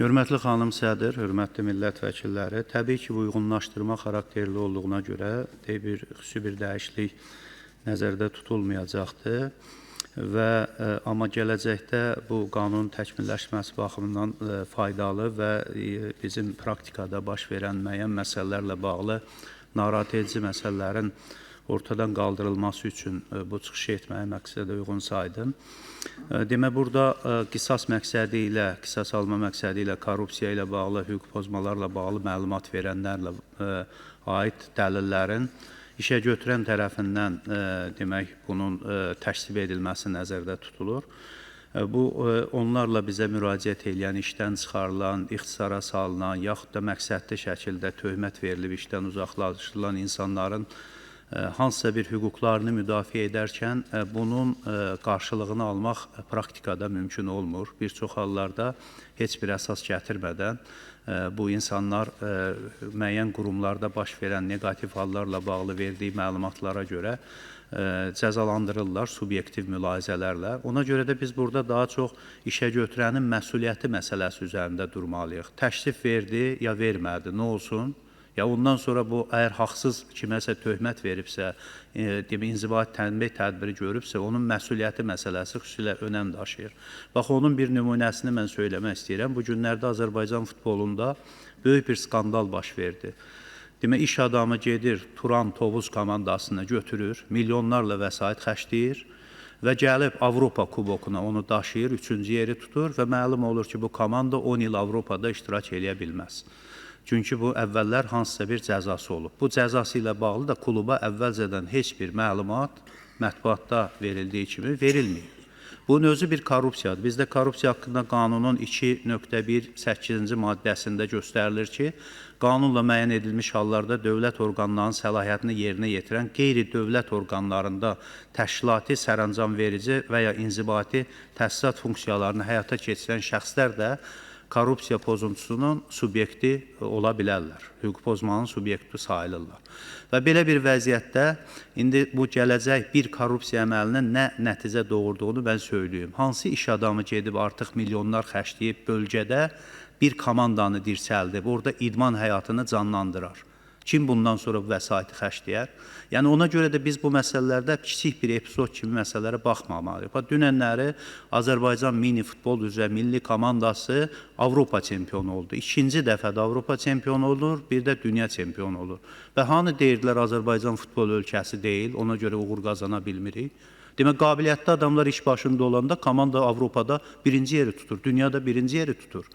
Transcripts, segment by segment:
Hörmətli xanım sədr, hörmətli millət vəkilləri, təbii ki, bu uyğunlaşdırma xarakterli olduğuna görə bir xüsusi bir dəyişiklik nəzərdə tutulmayacaqdır və amma gələcəkdə bu qanunun təkmilləşməsi baxımından faydalı və bizim praktikada baş verən müəyyən məsələlərlə bağlı narahat edici məsələlərin ortadan qaldırılması üçün bu çıxışı etməyi məqsədə uyğun saydım. Demək, burada qisas məqsədi ilə, qisas alma məqsədi ilə, korrupsiya ilə bağlı, hüquq pozmalarla bağlı məlumat verənlərlə aid dəlillərin işə götürən tərəfindən demək, bunun təşrif edilməsi nəzərdə tutulur. Bu, onlarla bizə müraciət eləyən, işdən çıxarılan, ixtisara salınan, yaxud da məqsədli şəkildə töhmət verilib işdən uzaqlaşdırılan insanların hansısa bir hüquqlarını müdafiə edərkən bunun qarşılığını almaq praktikada mümkün olmur. Bir çox hallarda heç bir əsas gətirmədən bu insanlar müəyyən qurumlarda baş verən neqativ hallarla bağlı verdiyi məlumatlara görə cəzalandırırlar subyektiv mülahizələrlə. Ona görə də biz burada daha çox işə götürənin məsuliyyəti məsələsi üzərində durmalıyıq. Təşrif verdi ya vermədi, nə olsun? Ya ondan sonra bu, əgər haqsız kiməsə töhmət veribsə, demək, inzibati tənbih tədbiri görübsə, onun məsuliyyəti məsələsi xüsusilə önəm daşıyır. Bax, onun bir nümunəsini mən söyləmək istəyirəm. Bu günlərdə Azərbaycan futbolunda böyük bir skandal baş verdi. Demək, iş adamı gedir, Turan Tovuz komandasını götürür, milyonlarla vəsait xərcləyir və gəlib Avropa kubokuna onu daşıyır, üçüncü yeri tutur və məlum olur ki, bu komanda 10 il Avropada iştirak eləyə bilməz. Çünki bu əvvəllər hansısa bir cəzası olub. Bu cəzası ilə bağlı da kluba əvvəlcədən heç bir məlumat mətbuatda verildiyi kimi verilməyib. Bunun özü bir korrupsiyadır. Bizdə korrupsiya haqqında qanunun 2.1 8-ci maddəsində göstərilir ki, qanunla müəyyən edilmiş hallarda dövlət orqanlarının səlahiyyətini yerinə yetirən qeyri-dövlət orqanlarında təşkilati, sərəncam verici və ya inzibati təsisat funksiyalarını həyata keçirən şəxslər də korrupsiya pozuntusunun subyekti ola bilərlər. Hüquq pozmanın subyekti sayılırlar. Və belə bir vəziyyətdə indi bu gələcək bir korrupsiya əməlinin nə nəticə doğurduğunu mən söyləyim. Hansı iş adamı gedib artıq milyonlar xərcləyib bölgədə bir komandanı dirçəldib, orada idman həyatını canlandırar? Kim bundan sonra bu vəsaiti xərcləyər? Yəni ona görə də biz bu məsələlərdə kiçik bir epizod kimi məsələlərə baxmamalıyıq. Bax, dünənləri Azərbaycan mini futbol üzrə milli komandası Avropa çempionu oldu. İkinci dəfə də Avropa çempionu olur, bir də dünya çempionu olur. Və hanı deyirdilər Azərbaycan futbol ölkəsi deyil, ona görə uğur qazana bilmirik. Demək, qabiliyyətli adamlar iş başında olanda komanda Avropada birinci yeri tutur, dünyada birinci yeri tutur.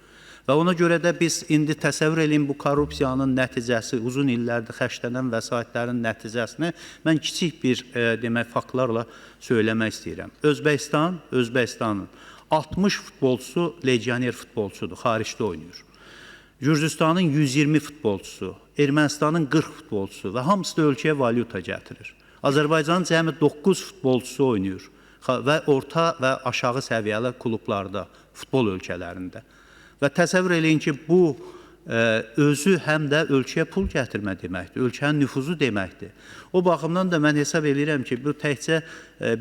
Və ona görə də biz indi təsəvvür eləyin bu korrupsiyanın nəticəsi, uzun illərdir xərclənən vəsaitlərin nəticəsini mən kiçik bir demək, faktlarla söyləmək istəyirəm. Özbəkistanın 60 futbolçusu legioner futbolçudur, xaricdə oynayır. Gürcüstanın 120 futbolçusu, Ermənistanın 40 futbolçusu və hamısı da ölkəyə valyuta gətirir. Azərbaycanın cəmi 9 futbolçusu oynayır və orta və aşağı səviyyəli klublarda, futbol ölkələrində. Və təsəvvür eləyin ki, bu özü həm də ölkəyə pul gətirmə deməkdir, ölkənin nüfuzu deməkdir. O baxımdan da mən hesab eləyirəm ki, bu təkcə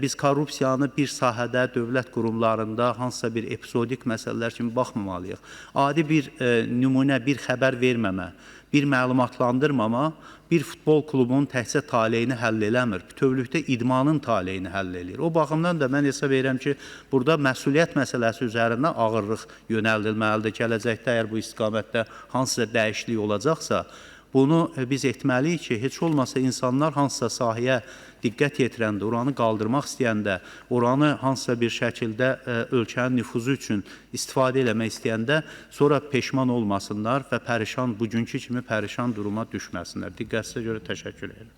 biz korrupsiyanı bir sahədə, dövlət qurumlarında hansısa bir epizodik məsələlər kimi baxmamalıyıq. Adi bir nümunə, bir xəbər verməmə, bir məlumatlandırmama bir futbol klubunun təkcə taleyini həll eləmir, bütövlükdə idmanın taleyini həll eləyir. O baxımdan da mən hesab edirəm ki, burada məsuliyyət məsələsi üzərinə ağırlıq yönəldilməlidir. Gələcəkdə əgər bu istiqamətdə hansısa dəyişiklik olacaqsa, bunu biz etməliyik ki, heç olmasa insanlar hansısa sahəyə diqqət yetirəndə, oranı qaldırmaq istəyəndə, oranı hansısa bir şəkildə ölkənin nüfuzu üçün istifadə eləmək istəyəndə sonra peşman olmasınlar və pərişan, bugünkü kimi pərişan duruma düşməsinlər. Diqqətinizə görə təşəkkür edirəm.